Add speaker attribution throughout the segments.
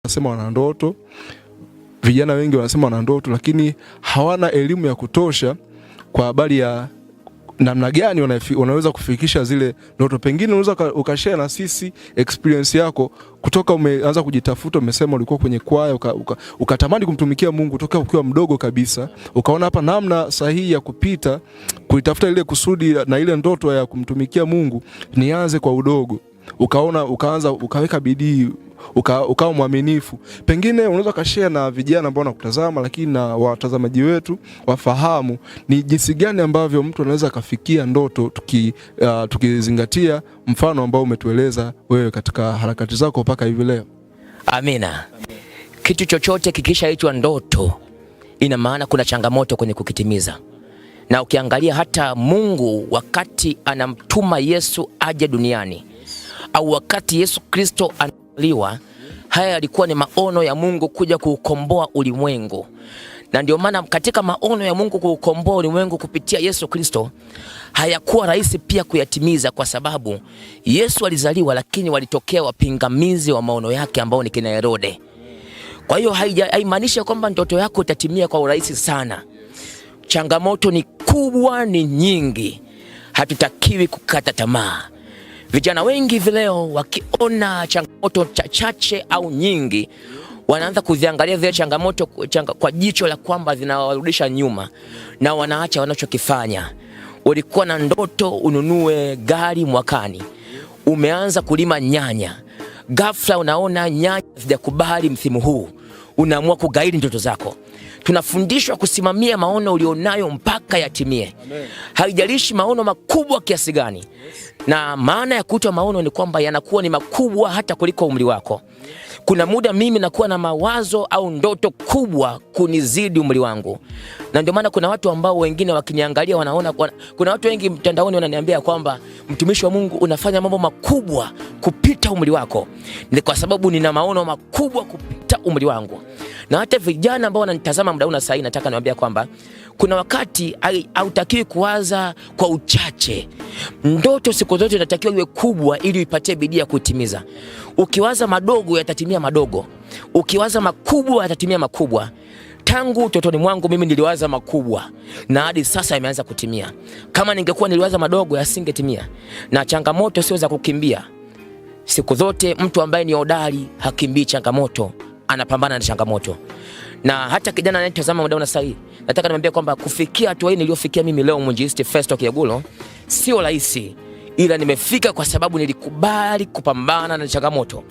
Speaker 1: Wanasema wana ndoto, vijana wengi wanasema wana ndoto, lakini hawana elimu ya kutosha kwa habari ya namna gani wanaweza kufikisha zile ndoto. Pengine unaweza ukashare na sisi experience yako kutoka umeanza kujitafuta, umesema ulikuwa kwenye kwaya ukatamani kumtumikia Mungu toka ukiwa mdogo kabisa, ukaona hapa namna sahihi ya kupita kuitafuta ile kusudi na ile ndoto ya kumtumikia Mungu, nianze kwa udogo, ukaona ukaanza ukaweka bidii ukawa mwaminifu. Pengine unaweza kashare na vijana ambao wanakutazama, lakini na watazamaji wetu wafahamu ni jinsi gani ambavyo mtu anaweza akafikia ndoto tukizingatia mfano ambao umetueleza wewe katika harakati zako mpaka hivi leo.
Speaker 2: Amina. Kitu chochote kikishaitwa ndoto, ina maana kuna changamoto kwenye kukitimiza. Na ukiangalia hata Mungu wakati anamtuma Yesu aje duniani au wakati Yesu Kristo anazaliwa, haya yalikuwa ni maono ya Mungu kuja kuukomboa ulimwengu. Na ndio maana katika maono ya Mungu kuukomboa ulimwengu kupitia Yesu Kristo hayakuwa rahisi pia kuyatimiza, kwa sababu Yesu alizaliwa, lakini walitokea wapingamizi wa maono yake ambao ni kina Herode. Kwa hiyo haimaanishi kwamba ndoto yako itatimia kwa urahisi sana. Changamoto ni kubwa, ni nyingi, hatutakiwi kukata tamaa. Vijana wengi vileo wakiona changamoto chache au nyingi, wanaanza kuziangalia zile changamoto kwa jicho la kwamba zinawarudisha nyuma na wanaacha wanachokifanya. Ulikuwa na ndoto ununue gari mwakani, umeanza kulima nyanya, ghafla unaona nyanya hazijakubali msimu huu, unaamua kugairi ndoto zako. Tunafundishwa kusimamia maono ulionayo mpaka yatimie. Haijalishi maono makubwa kiasi gani. Na maana ya kuitwa maono ni kwamba yanakuwa ni makubwa hata kuliko umri wako. Kuna muda mimi nakuwa na mawazo au ndoto kubwa kunizidi umri wangu, na ndio maana kuna watu ambao wengine wakiniangalia wanaona, kuna watu wengi mtandaoni wananiambia kwamba mtumishi wa Mungu unafanya mambo makubwa kupita umri wako. Ni kwa sababu nina maono makubwa kupita umri wangu. Na hata vijana ambao wananitazama muda huu na sasa, nataka niwaambia kwamba kuna wakati hautakiwi kuwaza kwa uchache. Ndoto siku zote inatakiwa iwe kubwa ili uipatie bidii ya kutimiza. Ukiwaza madogo yatatimia madogo, ukiwaza makubwa yatatimia makubwa. Tangu utotoni mwangu mimi niliwaza makubwa na hadi sasa yameanza kutimia. Kama ningekuwa niliwaza madogo yasingetimia. Na changamoto sio za kukimbia. Siku zote mtu ambaye ni hodari hakimbii changamoto, anapambana na changamoto. Na hata kijana anayetazama muda huu sasa, nataka nimwambie kwamba kufikia hatua hii niliyofikia mimi leo, Mwinjilisti Festo Kiegulo, sio rahisi, ila nimefika kwa sababu nilikubali kupambana na changamoto.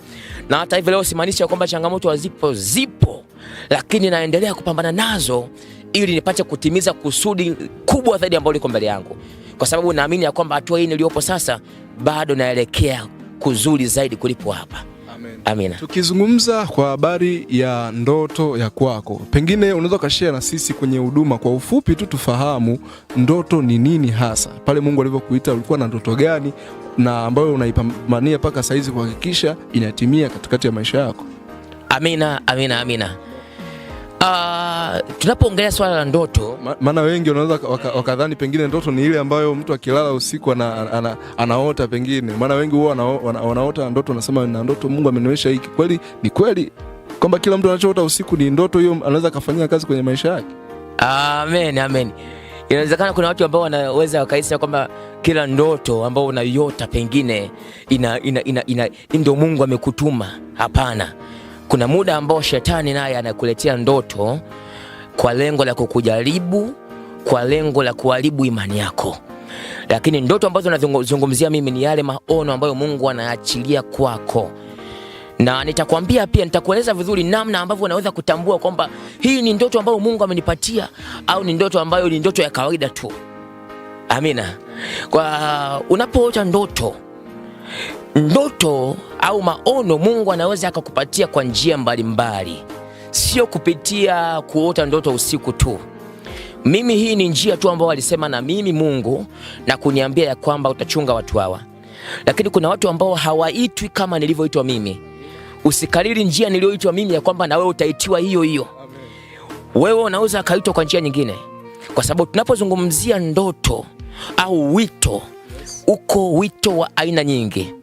Speaker 2: Na hata hivi leo simaanishi kwamba changamoto hazipo, zipo, lakini naendelea kupambana nazo ili nipate kutimiza kusudi kubwa zaidi ambalo liko mbele yangu, kwa sababu naamini ya kwamba hatua hii niliyopo sasa bado naelekea kuzuri zaidi kulipo hapa.
Speaker 1: Amen.
Speaker 2: Amina.
Speaker 1: Tukizungumza kwa habari ya ndoto ya kwako, pengine unaweza ukashare na sisi kwenye huduma kwa ufupi tu, tufahamu ndoto ni nini hasa. Pale Mungu alivyokuita ulikuwa na ndoto gani na ambayo unaipambania mpaka saizi kuhakikisha inatimia katikati ya maisha yako?
Speaker 2: Amina, amina, amina. Tunapoongelea swala la ndoto,
Speaker 1: maana wengi wanaweza wakadhani pengine ndoto ni ile ambayo mtu akilala usiku anaota pengine. Maana wengi huwa wanaota ndoto, wanasema na ndoto Mungu amenionyesha hiki. Kweli ni kweli kwamba kila mtu anachoota usiku ni ndoto hiyo, anaweza akafanyia kazi kwenye maisha yake?
Speaker 2: Amen, amen. Inawezekana kuna watu ambao wanaweza wakahisi kwamba kila ndoto ambao unaiota pengine ina ndio Mungu amekutuma. Hapana. Kuna muda ambao shetani naye anakuletea ndoto kwa lengo la kukujaribu, kwa lengo la kuharibu imani yako. Lakini ndoto ambazo nazungumzia mimi ni yale maono ambayo Mungu anaachilia kwako. Na nitakwambia pia, nitakueleza vizuri namna ambavyo unaweza kutambua kwamba hii ni ndoto ambayo Mungu amenipatia au ni ndoto ambayo ni ndoto ya kawaida tu. Amina. Kwa unapoota ndoto, ndoto au maono Mungu anaweza akakupatia kwa njia mbalimbali, sio kupitia kuota ndoto usiku tu. Mimi hii ni njia tu ambayo alisema na mimi Mungu na kuniambia ya kwamba utachunga watu hawa, lakini kuna watu ambao hawaitwi kama nilivyoitwa mimi. Usikariri njia niliyoitwa mimi ya kwamba na wewe utaitiwa hiyo hiyo. Wewe unaweza akaitwa kwa njia nyingine, kwa sababu tunapozungumzia ndoto au wito, uko wito wa aina nyingi.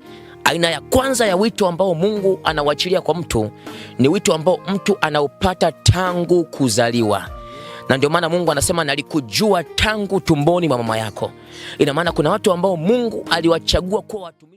Speaker 2: Aina ya kwanza ya wito ambao Mungu anauachilia kwa mtu ni wito ambao mtu anaupata tangu kuzaliwa, na ndio maana Mungu anasema nalikujua tangu tumboni mwa mama yako. Ina maana kuna watu ambao Mungu aliwachagua kuwa watumishi.